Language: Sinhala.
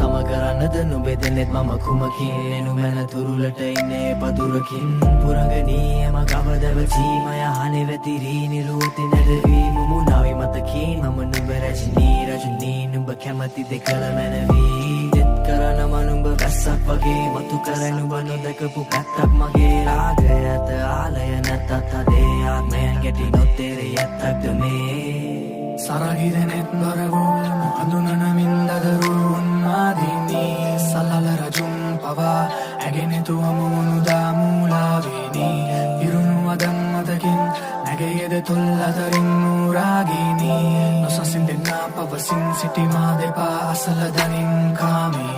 සම කරන්නද නුඹේ දෙන්නෙත් මම කුමකින් එනු මැන තුරුලට ඉන්නේ පදුරකින් පුරංගනීයම ගවදව චීමය හනේ වැතිරී නිරුවති නැඩවී මුමුණාවි මතකීන් මම නුඹ රජනී රජනී නුඹ කැමති දෙකල මැනවී දෙත් කරන මම නුඹ වැස්සක් වගේ මතු කර නුඹ නොදකපු පැත්තක් මගේ රාගය ඇත ආලය නැතත් අදේ ආත්මයන් ගැටි නොතේරෙයි ඇත්තක්ද මේ. සරගිදනෙත් බරවූ අඳුනන මින්දදරු උන්මාදීනී සලල රජුන් පවා ඇගෙනෙතු අමුණු දාමූලාවේනී ඉරුණු අදම් මතකින් නැගෙයද තුල් අතරින් නූරාගිනී නොසසින් දෙන්නා පවසින් සිටි මා දෙපා අසල දනින් කාමීනී.